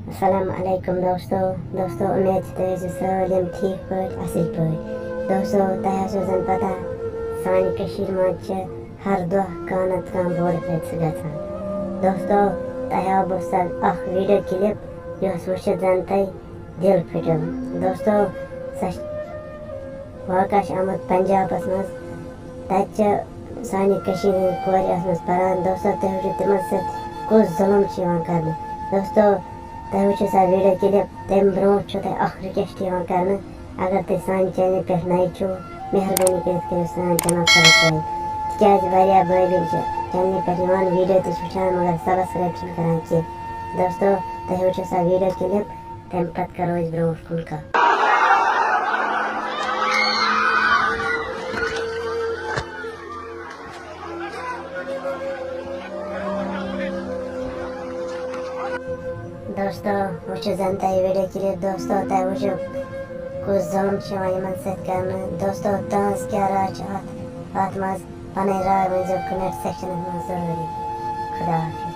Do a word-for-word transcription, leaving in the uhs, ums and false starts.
السلام علیکم دوستو۔ دوستو، امید چھِ تُہۍ ٲسِو سٲلِم ٹھیٖک پٲٹھۍ، اَصٕل پٲٹھۍ۔ دوستو، تۄہہِ آسیو زَن پَتہ، سانہِ کٔشیٖرِ منٛز چھِ ہر دۄہ کانٛہہ نَتہٕ کانٛہہ بوٚڑ حٲدثہٕ گژھان۔ دوستو، تۄہہِ ہاوٕ بہٕ سۄ اَکھ ویٖڈیو کِلِپ، یۄس وٕچھِتھ زَن تۄہہِ دِل پھٕٹیو۔ دوستو، سۄ چھِ واقعہ چھِ آمُت پنجابَس منٛز۔ تَتہِ چھِ سانہِ کٔشیٖرِ ہِنٛز کورِ آسمَژ پَران۔ دوستو، تُہۍ وٕچھِو تِمَن سۭتۍ کُس ظُلُم چھُ یِوان کَرنہٕ۔ دوستو، تۄہہِ وٕچھِو سۄ ویٖڈیو کِلِپ، تَمہِ برونٛٹھ چھُ تۄہہِ اَکھ رِکوٮ۪سٹ یِوان کَرنہٕ، اگر تُہۍ سانہِ چینلہِ پٮ۪ٹھ نَوِ چھِو، مہربٲنی کٔرِتھ کٔرِو سانہِ چینل سبسکرایب، تِکیٛازِ واریاہ بٲے بیٚنہِ چھِ چینلہِ پٮ۪ٹھ یِوان، ویٖڈیو تہِ چھِ وٕچھان، مگر سبسکرایب چھِنہٕ کَران کینٛہہ۔ دوستو، تۄہہِ وٕچھِو سۄ ویٖڈیو کِلِپ، تَمہِ پَتہٕ کَرو أسۍ برونٛٹھ کُن کَتھ۔ دوستو، وٕچھِو زَن تۄہہِ ویٖڈیو کِلِپ۔ دوستو، تۄہہِ وٕچھِو کُس ظُلُم چھُ یِوان یِمَن سۭتۍ کَرنہٕ۔ دوستو، تُہٕنٛز کیٛاہ راے چھِ اَتھ، اَتھ منٛز؟ پَنٕنۍ راے ؤنۍزیو کمنٹ سیکشنَس منٛز ضروٗری۔ خدا حافظ۔